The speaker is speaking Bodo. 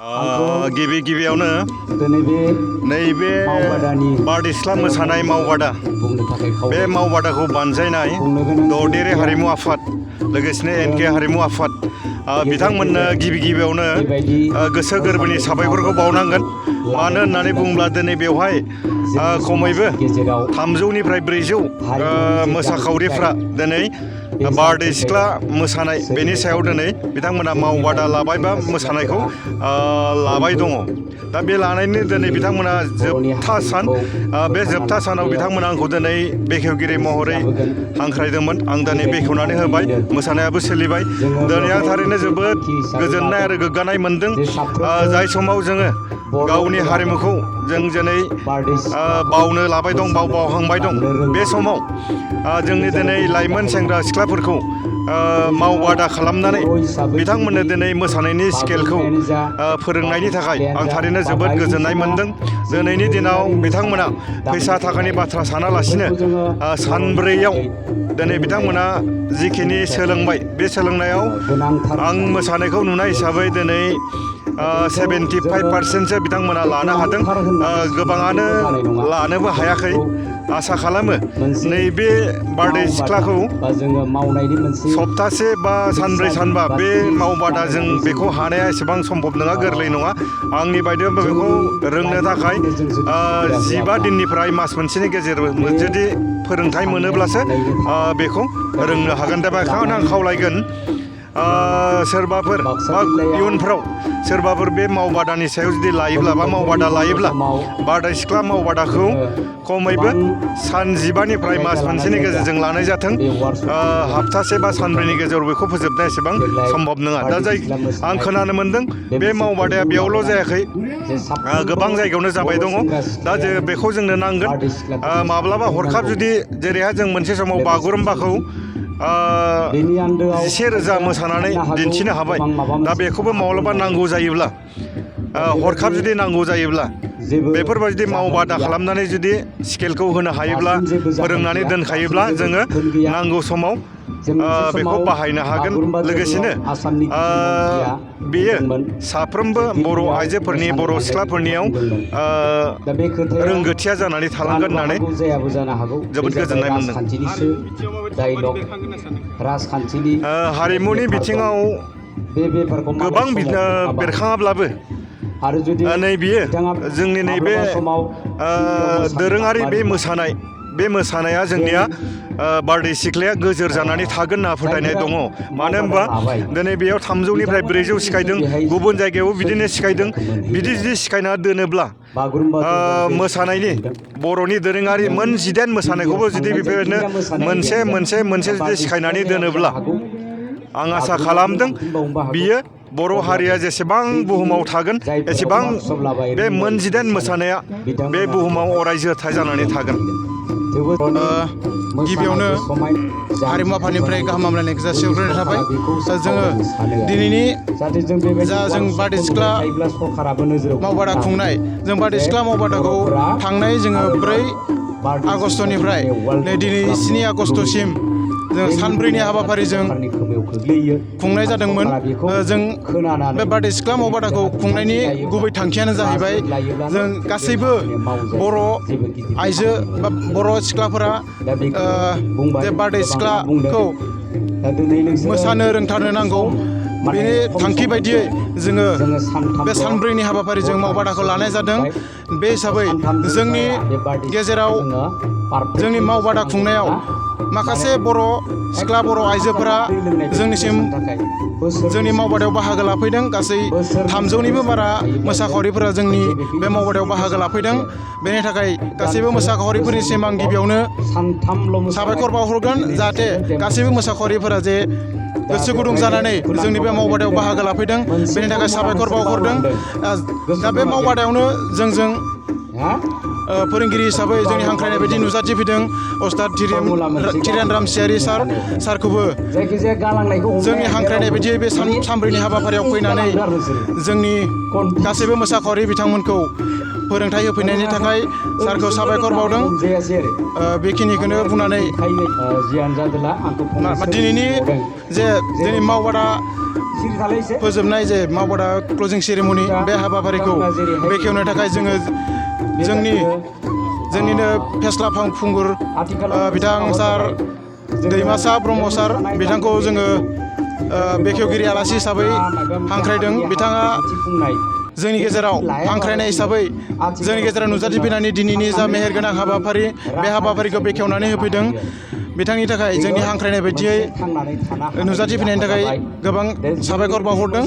गिबि गिबियावनो नैबे बारदै सिख्ला मोसानाय मावबादा बे मावबादाखौ बानजायनाय ददेरे हारिमु आफाद लोगोसेनो एनके हारिमु आफाद बिथांमोननो गिबि गिबियावनो गोसो गोरबोनि साबायखरखौ बावनांगोन। मानो होननानै बुङोब्ला दिनै बेवहाय खमैबो 300निफ्राय 400 मोसाखावरिफ्रा दिनै बारदै सिख्ला मोसानाय बेनि सायाव दिनै बिथांमोना मावबादा लाबाय बा मोसानायखौ लाबाय दङ। दा बे लानायनि दिनै बिथांमोना जोबथा सान बे जोबथा सानाव बिथांमोना आंखौ दिनै बेखेवगिरि महरै हांख्रायदोंमोन। आं दिनै बेखेवनानै होबाय, मोसानायाबो सोलिबाय। दिनै आं थारैनो जोबोद गोजोननाय आरो गोग्गानाय मोनदों। जाय समाव जोङो गावनि हारिमुखौ जों दिनै बावनो लाबाय दं, बावहांबाय दं, बे समाव जोंनि दिनै लाइमोन सेंग्रा सिख्लाफोरखौ मावबादा खालामनानै बिथांमोननो दिनै मोसानायनि स्केलखौ फोरोंनायनि थाखाय आं थारैनो जोबोद गोजोननाय मोनदों। दिनैनि दिनाव बिथांमोना फैसा थाखानि बाथ्रा सानालासिनो सानब्रैयाव दिनै बिथांमोना जिखिनि सोलोंबाय बे सोलोंनायाव आं मोसानायखौ नुनाय हिसाबै दिनै 75% बिथांमोना लानो हादों। गोबाङानो लानोबो हायाखै। आसा खालामो नैबे बारदै सिख्लाखौ सप्तासे बा सानब्रै सानबा बे मावबादा जों बेखौ हानाया एसेबां सम्भब नङा, गोरलै नङा। आंनि बायदिब्ला बेखौ रोंनो थाखाय 15 दिननिफ्राय मास मोनसेनि गेजेराव जुदि फोरोंथाइ मोनोब्लासो बेखौ रोंनो हागोन। दा बेखायनो आं खावलायगोन सोरबाफोर बा इयुनफ्राव सोरबाफोर बे मावबादानि सायाव जुदि लायोब्ला बा मावबादा लायोब्ला बारदै सिख्ला मावबादाखौ खमैबो सान 15निफ्राय मास मोनसेनि गेजेरजों लानाय जाथों। हप्तासे बा सानब्रैनि गेजेराव बेखौ फोजोबनाया एसेबां सम्भब नङा। दा आं खोनानो मोनदों बे मावबादाया बेयावल' जायाखै, गोबां जायगायावनो जाबाय दङ। दा बेखौ जोंनो नांगोन। माब्लाबा हरखाब जुदि जेरैहाय जों मोनसे समाव बागुरुम्बाखौ 11,000 मोसानानै दिन्थिनो हाबाय। दा बेखौबो माब्लाबा नांगौ जायोब्ला, हरखाब जुदि नांगौ जायोब्ला बेफोरबायदि मावबादा खालामनानै जुदि स्केलखौ होनो हायोब्ला, फोरोंनानै दोनखायोब्ला जोङो नांगौ समाव बेखौ बाहायनो हागोन। लोगोसेनो बेयो साफ्रोमबो बर' आइजोफोरनि, बर' सिख्लाफोरनियाव रोंगोथिया जानानै थालांगोन होननानै जोबोद गोजोननाय मोनदों। हारिमुनि बिथिङाव गोबां बेरखाङाब्लाबो नैबेयो जोंनि नैबे दोरोङारि बे मोसानाया जोंनिया बारदै सिख्लाया गोजोर जानानै थागोन होनना फोथायनाय दङ। मानो होनबा दिनै बेयाव 300निफ्राय 400 सिखायदों, गुबुन जायगायावबो बिदिनो सिखायदों। बिदि जुदि सिखायना दोनोब्ला मोसानायनि बर'नि दोरोङारि 19 मोसानायखौबो जुदि बेफोरनो मोनसे जुदि सिखायनानै दोनोब्ला आं आसा खालामदों बियो बर' हारिया जेसेबां बुहुमाव थागोन एसेबां बे 19 मोसानाया बे बुहुमाव अराय जोरथाय जानानै थागोन। गिबियावनो हारिमु आफादनिफ्राय गाहाम हामलायनायखौ जासिहरग्रोनाय थाबाय। जोङो दिनैनि जों बारदै सिख्ला मावबादा खुंनाय, जों बारदै सिख्ला मावबादाखौ थांनाय जोङो 4 आगस्टनिफ्राय दिनै 7 आगस्टसिम जों सानब्रैनि हाबाफारिजों खुंनाय जादोंमोन। जों बे बारदै सिख्ला मावबादाखौ खुंनायनि गुबै थांखियानो जाहैबाय जों गासैबो बर' आइजो बा बर' सिख्लाफोरा जे बारदै सिख्लाखौ मोसानो रोंथारनो नांगौ। बेनि थांखि बायदियै जोङो बे सानब्रैनि हाबाफारिजों मावबादाखौ लानाय जादों। बे हिसाबै जोंनि गेजेराव जोंनि मावबादा खुंनायाव माखासे बर' सिख्ला, बर' आइजोफोरा जोंनिसिम जोंनि मावबादायाव बाहागो लाफैदों। गासै 300निबो बारा मोसाखावरिफोरा जोंनि बे मावबादायाव बाहागो लाफैदों। बेनि थाखाय गासैबो मोसाखावरिफोरनिसिम आं गिबियावनो साबायखर बावहरगोन, जाहाथे गासैबो मोसाखावरिफोरा जे गोसो गुदुं जानानै जोंनि बे मावबादायाव बाहागो लाफैदों, बेनि थाखाय साबायखर बावहरदों। दा बे मावबादायावनो जोंजों फोरोंगिरि हिसाबै जोंनि हांख्रायनाय बायदि नुजाथिफैदों अस्ताद धिरेन रामसियारि सारखौबो जोंनि हांख्रायनाय बायदियै बे सानब्रैनि हाबाफारियाव फैनानै जोंनि गासैबो मोसाखावरि बिथांमोनखौ फोरोंथाइ होफैनायनि थाखाय सारखौ साबायखर बावदों। बेखिनिखौनो बुंनानै दिनैनि जे जोंनि मावबादा फोजोबनाय जे मावबादा क्लजिं सेरेमनि बे हाबाफारिखौ बेखेवनो थाखाय जोङो जोंनिनो फेस्ला फावखुंगुर बिथां सार दैमासा ब्रह्म सार बिथांखौ जोङो बेखेवगिरि आलासि हिसाबै हांख्रायदों। बिथाङा जोंनि गेजेराव हांख्रायनाय हिसाबै जोंनि गेजेराव नुजाथिफैनानै दिनैनि जा मेहेरगोनां हाबाफारि बे हाबाफारिखौ बेखेवनानै होफैदों। बिथांनि थाखाय जोंनि हांख्रायनाय बायदियै नुजाथिफैनायनि थाखाय गोबां साबायखर बावहरदों।